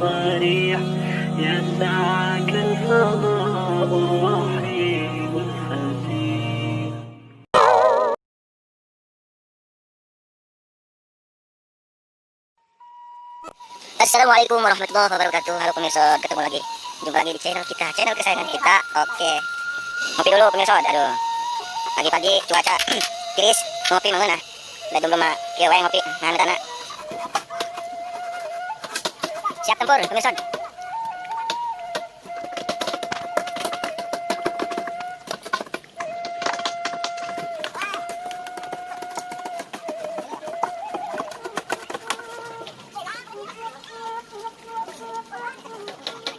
الضريح، يسعك الفضاء الرحيب الفسيح. Assalamualaikum warahmatullahi wabarakatuh. Halo pemirsa, ketemu lagi. Jumpa lagi di channel kita, channel kesayangan kita. Oke. Ngopi dulu, pemirsa. Aduh. Pagi-pagi cuaca tiris, ngopi mana? Udah jomblo mah kieu wae ngopi, nah tanah. Siap tempur, pemirsa.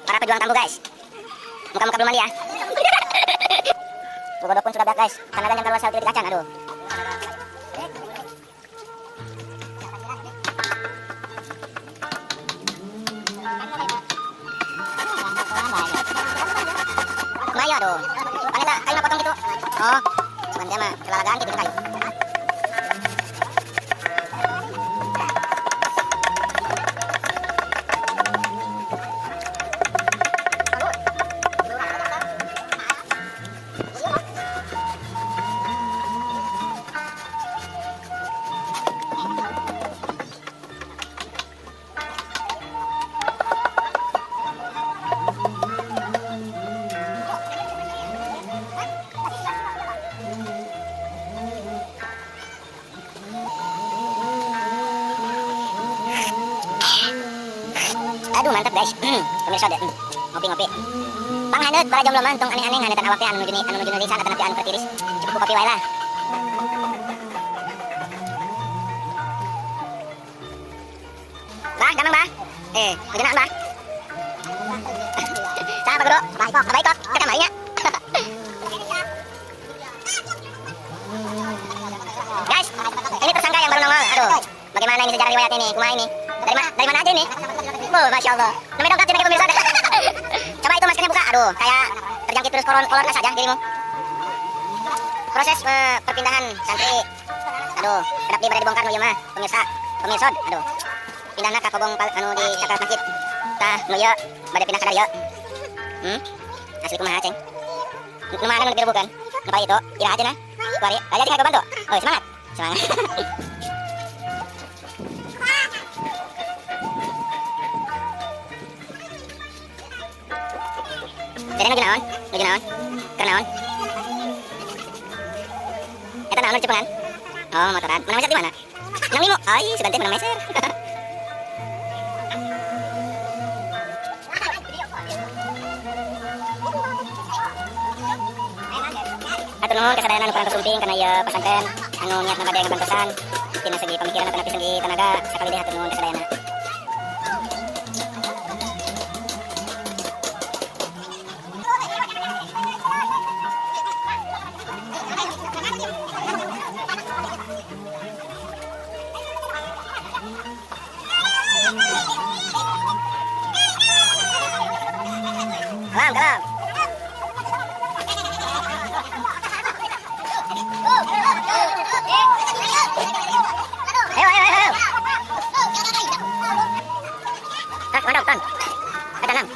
Para pejuang tamu, guys. Muka-muka belum mandi ya. Bogodok pun sudah beak, guys. Tenaga yang keluar satu kacang, aduh. Bahaya tuh. Paneta, kayu potong gitu. Oh, sebentar mah kelalagaan gitu kayu. Aduh, mantap, guys. Pemirsa deh. Ngopi-ngopi. Panghaneut para jomblo mah, tong aneh-aneh ngahanetan awak teh anu nuju lisan atanapi anu tiris. Cukup ku kopi wae lah. Bah, damang bah. Eh, ngeunaan bah. Saha, Pak Guru? Bah Iko, Bah Iko, ke kamarinya. Guys, ini tersangka yang baru nongol. Aduh, bagaimana ini sejarah riwayatnya nih? Kumaha ini? Dari mana aja ini? Oh, masya Allah. Namanya dongkap cenah, pemirsa. Coba itu maskernya buka. Aduh, kayak terjangkit virus corona, corona saja dirimu. Proses perpindahan santri. Aduh, kedap di pada dibongkar nu ieu mah, pemirsa. Pemirsa, aduh. Pindahna ka kobong anu di caket masjid. Tah, nu ieu bade pindah ka dieu. Asli kumaha, Ceng? Nu mana nu direbukan? Nu pa itu, iraha cenah? Kuari, aja tinggal bantu. Oh, semangat. Semangat. Jadi nuju naon? Nuju naon? Keur naon? Eta naon nu cepengan? Oh, motoran. Menang meser di mana? Menang limo. Ai, sugan teh menang meser. Hatur nuhun kasadayana nu parantos sumping kana ieu pasantren anu niatna bade ngabantosan tina segi pamikiran atanapi segi tenaga. Sakali deui hatur nuhun kasadayana. Kalam, kalam. Ayo, ayo, ayo. Tak, mandok, tan. Ayo, tanam.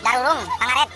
Darurung, pangaret.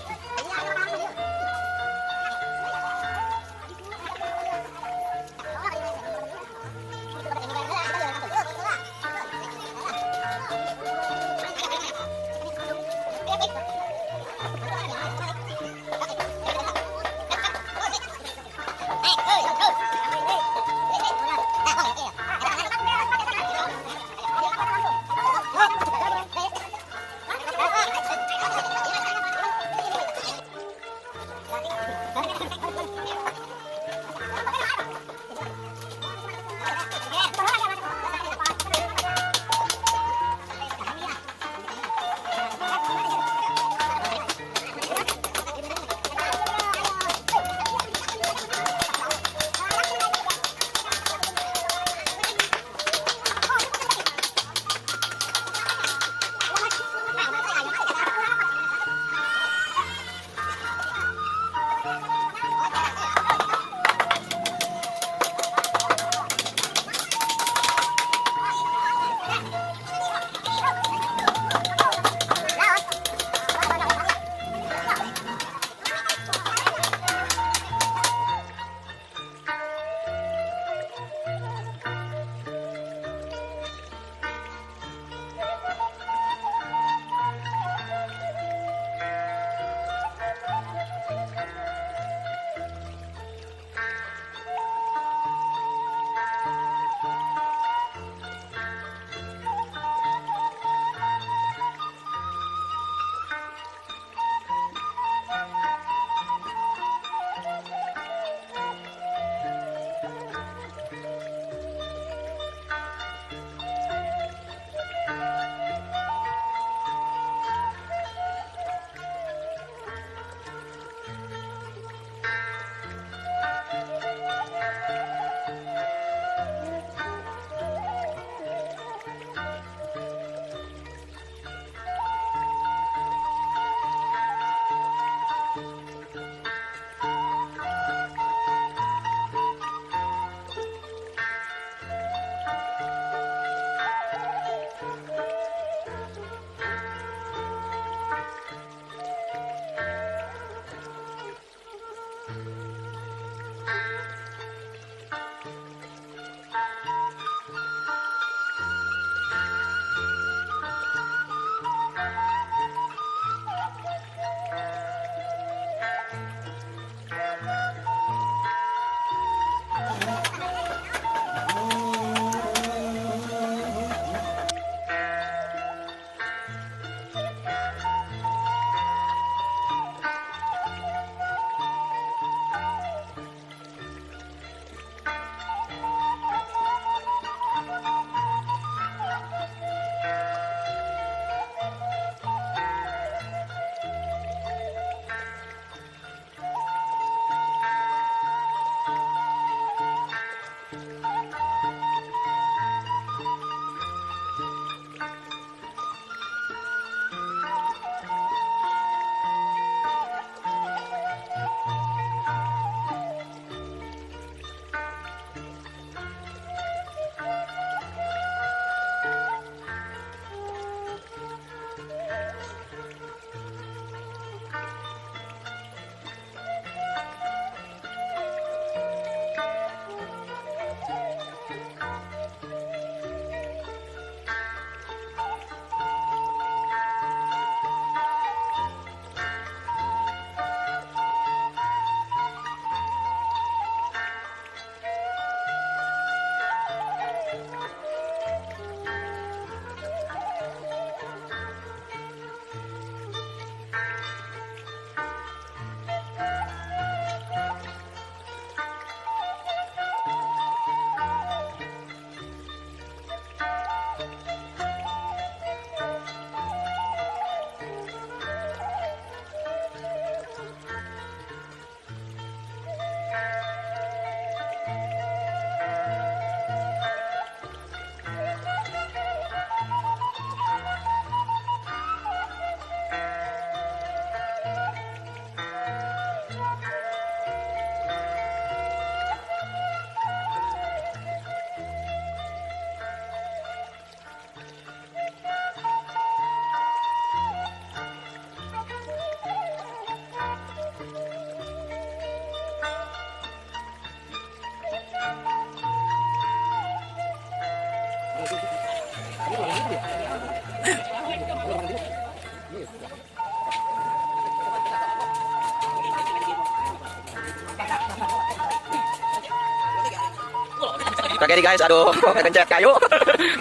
Tragedi guys, aduh, kepencet kayu.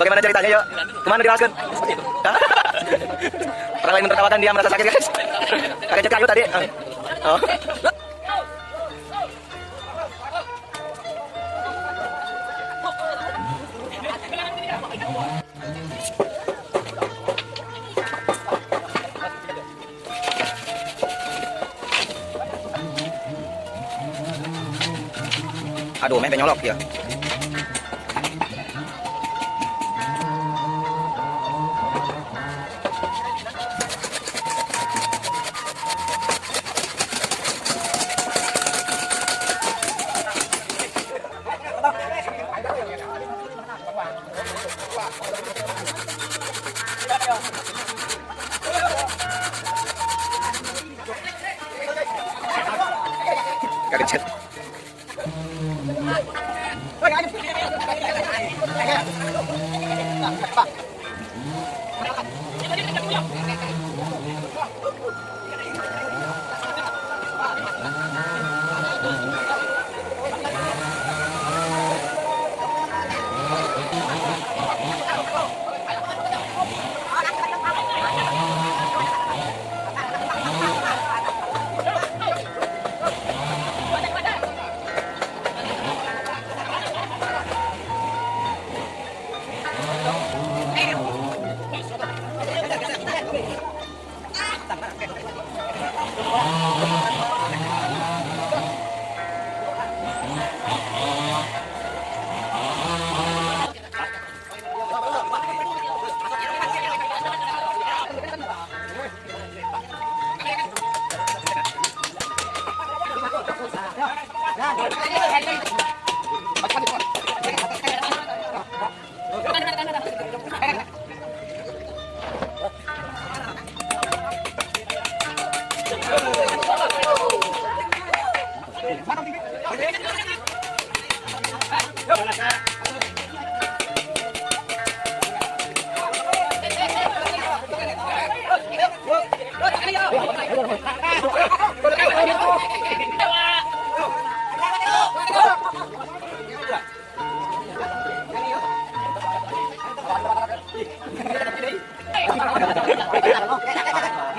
Bagaimana ceritanya yuk? Kemana diraskan? Orang lain menertawakan dia merasa sakit guys. Kepencet kayu tadi. Oh. Aduh, main nyolok ya. Kaget.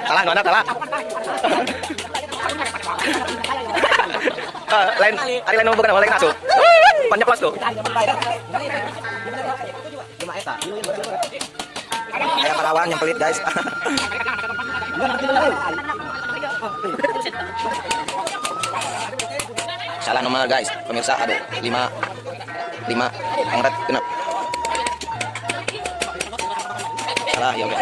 Salah, nggak salah. Lain, hari lain bukan lain masuk. Banyak plus tuh. Kayak parawan yang pelit guys. Salah nomor guys, pemirsa, aduh, 5 5 angkat genap. Salah ya udah.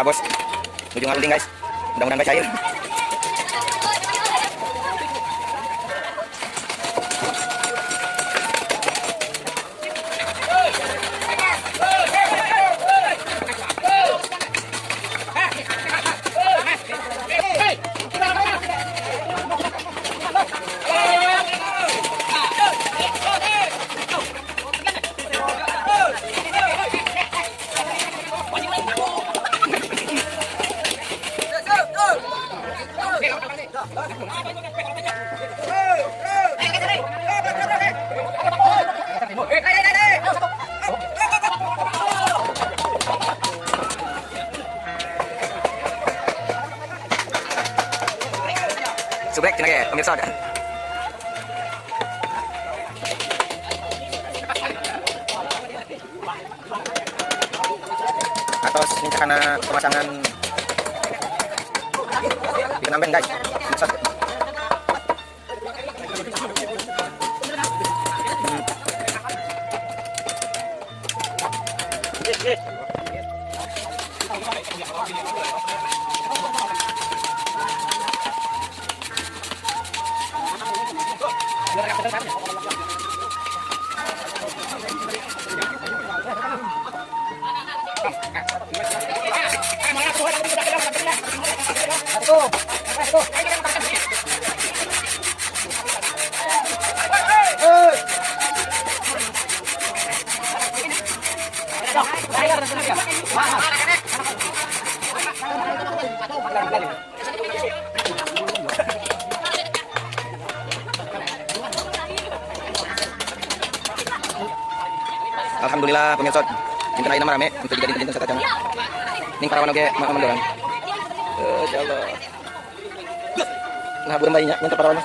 Bos, menuju ngaruling guys, mudah-mudahan gak cair. Subrek cenah ge pemirsa. Atos ini karena pemasangan bikin amben guys. Pemirsa. Alhamdulillah pemirsa, dinten ayeuna mah rame, teu jiga dinten-dinten satacana. Ning parawan oge mah mandoran. Insyaallah. Nah, burung bayinya nyentuh parawan.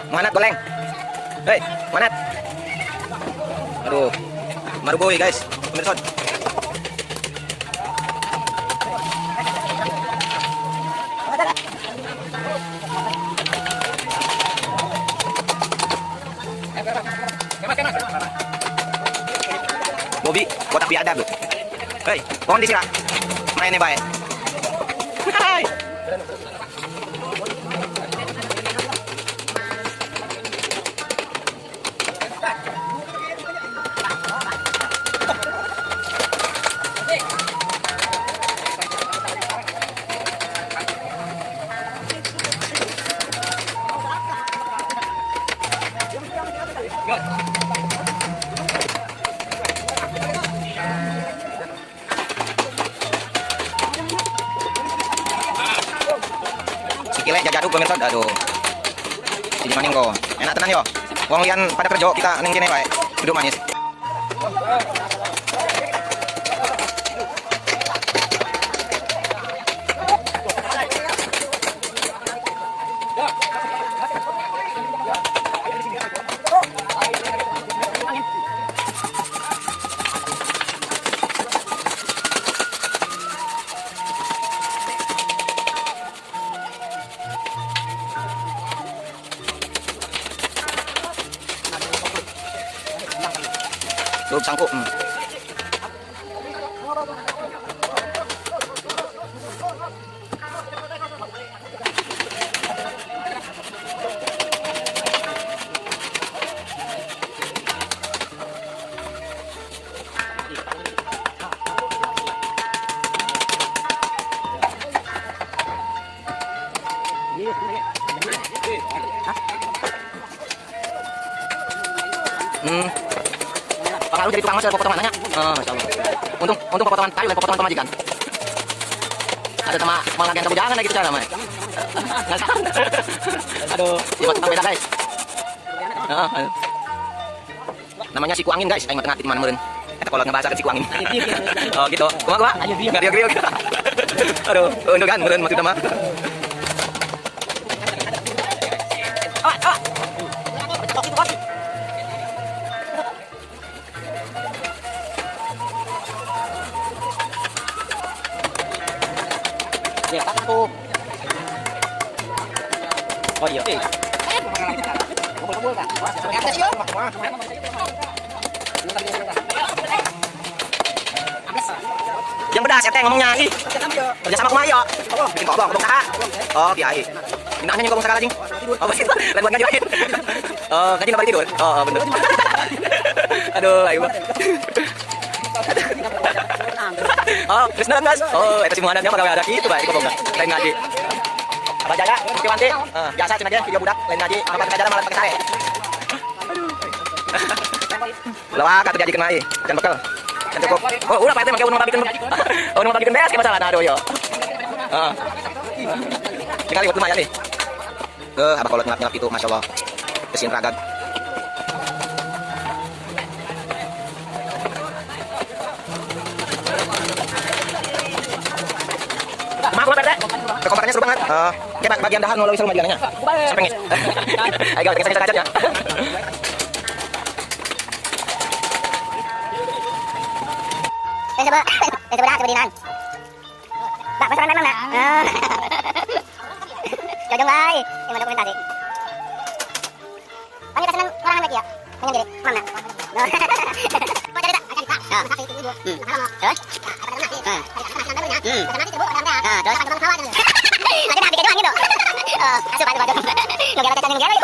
Manat goleng. Hei, manat. Aduh. Maruboy guys, pemirsa. Bobby, kotak biadab. Hei, pohon disira. Mainnya baik. Hai. Sikile jajaduk pemirsa, aduh. Siji maning kok. Enak tenan yo. Wong lian pada kerja kita ning kene wae. Duduk manis. Belum sangkup. Pak Lalu jadi tukang mas, potongan nanya. Oh, Masya Allah. Untung potongan kayu, lain potongan pemajikan. Ada sama malah yang kamu jangan lagi cara namanya. Aduh, ya tukang beda guys. Namanya siku angin guys, aing mah tengah di mana meureun. Eta kolot ngebahasa ke siku angin. Oh gitu. Kumaha kumaha? Enggak riog-riog. Aduh, untung kan meureun maksudna mah. Oh iya. Yang pedas ete ngomongnya ih. Kerja sama kumaha yo. Bikin kobong, kobong saha? Oh, kiai. Minanya nyong kobong sakala jing. Oh, begitu. Lain buat ngaji lain. Oh, ngaji nggak balik tidur. Oh, bener. Aduh, ayo. Oh, terus nangis. Oh, eta si Muhammad nya pagawe ada kitu bae kobong lain ngaji. Abah Jaya, Wanti, biasa cenah ge video budak lain ngaji, apa ngajar malah pakai sare. Aduh. Lawak atuh diajikeun mah ieu, can bekel. Can cukup. Oh, ulah Pak RT make unung mabikeun. Oh, unung mabikeun beas ke masalah aduh yo. Heeh. Tinggal liwat lumayan nih. Abah kolot nyelap-nyelap itu, Masya Allah. Kesin ragag. Maaf, Pak RT. Kekompakannya seru banget. Kayak bagian dahan mau lebih seru bagiannya. Sampai ngis. Ayo, kita geser aja ya. Coba, coba, coba dinan. Mbak, pesanan memang, Mbak. Jojong bae, yang mana dokumentasi. Panggil pesanan orang lagi ya. Menyendiri, mana? Mau cerita? Terus? Terus? Ada nabi kejuan gitu. Asup, asup, asup. Nugela cacan nugela.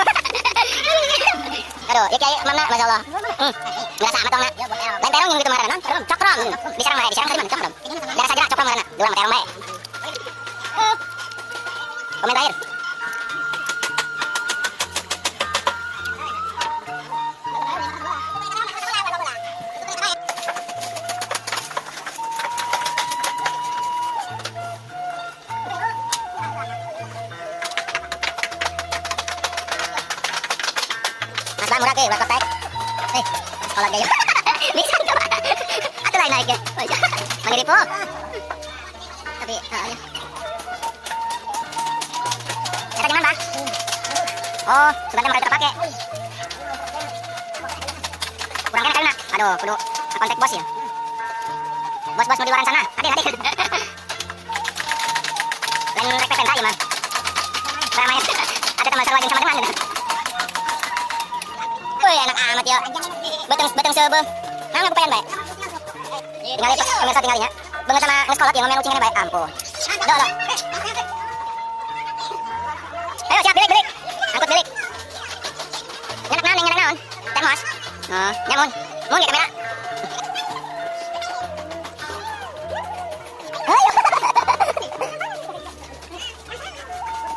Aduh, ya kiai mana? Masya Allah. Ngerasa amat tong na. Lain terong yang gitu ngaranna non? Cokrom. Diserang bae, diserang tadi mana? Cokrom. Daerah Sajra cokrom ngaranna. Dua mah terong bae. Komen terakhir. Mas Bang murah ke, buat kotek. Sekolah gaya. Bisa coba. Atau lain naik ya. Manggil po. Tapi, ya. Eta gimana, Bang? Oh, sebenarnya bakal terpakai. Kurang kena kali nak. Aduh, kudu kontak bos ya. Bos-bos mau di luaran sana. Adik, adik. Lain rek pepenta ya, mah. Ramai. Ada teman sarwa jeung sama teman. Wih, enak amat ya. Beteng beteng seubeuh. Nah, ngapain bae? Tinggal pemirsa tinggalnya. Beungeut sama geus kolot ya ngomen ucing bae. Ampun. Do, do. Ayo siap bilik bilik. Angkut bilik. Nyanak naon, nyanak naon? Termos. Oh, nyamun. Mun ya kamera. Ayo.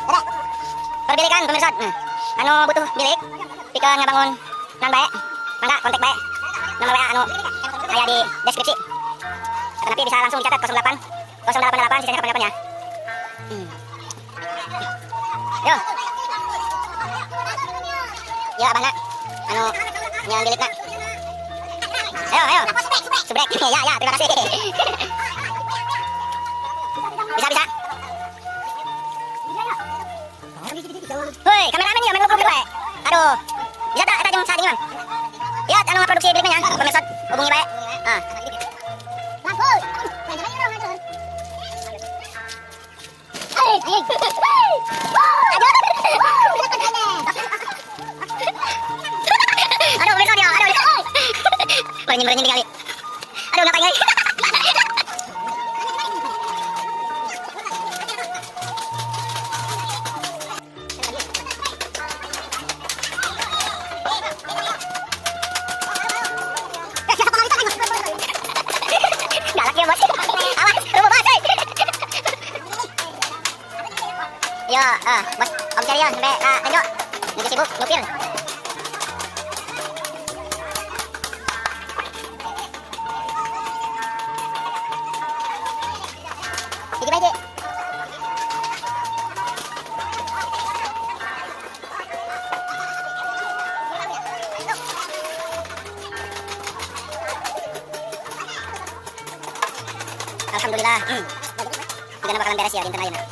Ada. Perbilikan pemirsa. Anu butuh bilik. Pikeun ngabangun nan bae. Mangga kontak bae. Nomor WA anu aya di deskripsi. Atau nanti bisa langsung dicatat 08 088 sisanya kapan-kapan ya. Yo. Yo abahna. Anu nyeun bilikna. Ayo, ayo. Subrek. Ya, ya, terima kasih. Bisa, bisa. Hoi, kameramen ya, main ngobrol bae. Aduh. Bisa tak eta jeung saha jeung Imam? Ya, anu ngaproduksi bilikna nya, pemirsa hubungi bae. Ah. Aduh, pemirsa dia, aduh. Berenyim-berenyim tinggali. Aduh, ngapain lagi? Galak ya, bos. Awas, rubuh bos. Yo, bos, om cari ya, sampai Tenjo. Lagi sibuk nyupir. Hiji bae, Ji. Alhamdulillah. Tidak bakalan beres ya dinten ayeuna.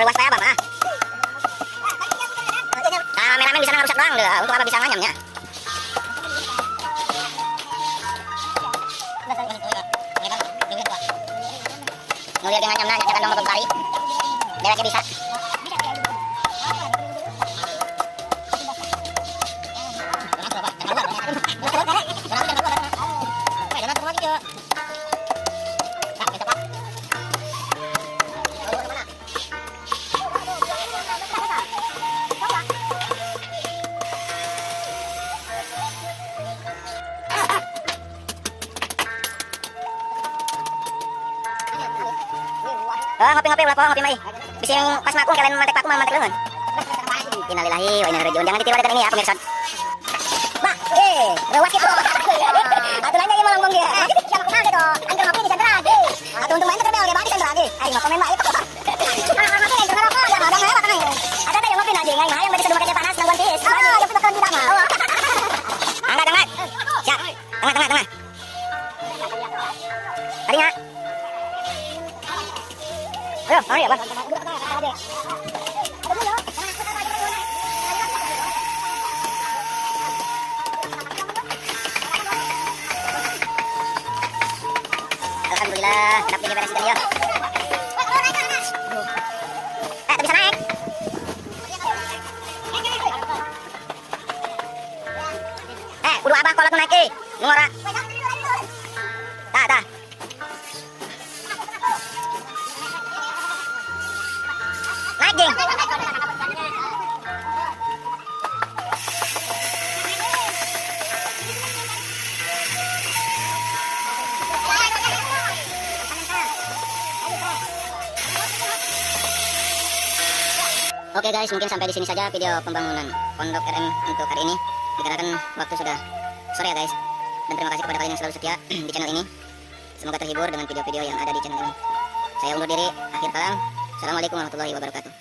Ruas teh abah mah. Kameramen bisa ngarusak doang deh. Untuk apa bisa nganyamnya? Ngeliat yang nganyamna nyacakan dong bari. Deweknya bisa. Oh, ngopi-ngopi ulah poho ngopi mah ih. Bisi yang pas maku kalian mantek paku mah mantek leungeun. Innalillahi wa inna ilaihi raji'un. Jangan ditiru adegan ini ya pemirsa. Bah, rewas gitu. Atuh lain ieu mah langgong ge. Siapa kumaha gitu. Angker ngopi di sandra ge. Atuh untung main teh bel ge di sandra ge. Aing mah komen mah itu. Ngopi yang ngerokok, ya ada ngelewat aing. Ada teh yang ngopi na jeung aing hayang bari seduh panas nangguan tiis. Oh, ya bakalan di mah. Angkat, angkat. Siap. Tengah, tengah, tengah. Tadinya. Ayo, mari ya, Bang. Alhamdulillah, kenapa ini beres ya? Tak bisa naik. Kudu abah kolot nu naik eh. Nu ngora. Tah, tah. Naik, Jing. Oke guys, mungkin sampai di sini saja video pembangunan Pondok RM untuk hari ini. Dikarenakan waktu sudah sore ya guys. Dan terima kasih kepada kalian yang selalu setia di channel ini. Semoga terhibur dengan video-video yang ada di channel ini. Saya undur diri, akhir kalam. Assalamualaikum warahmatullahi wabarakatuh.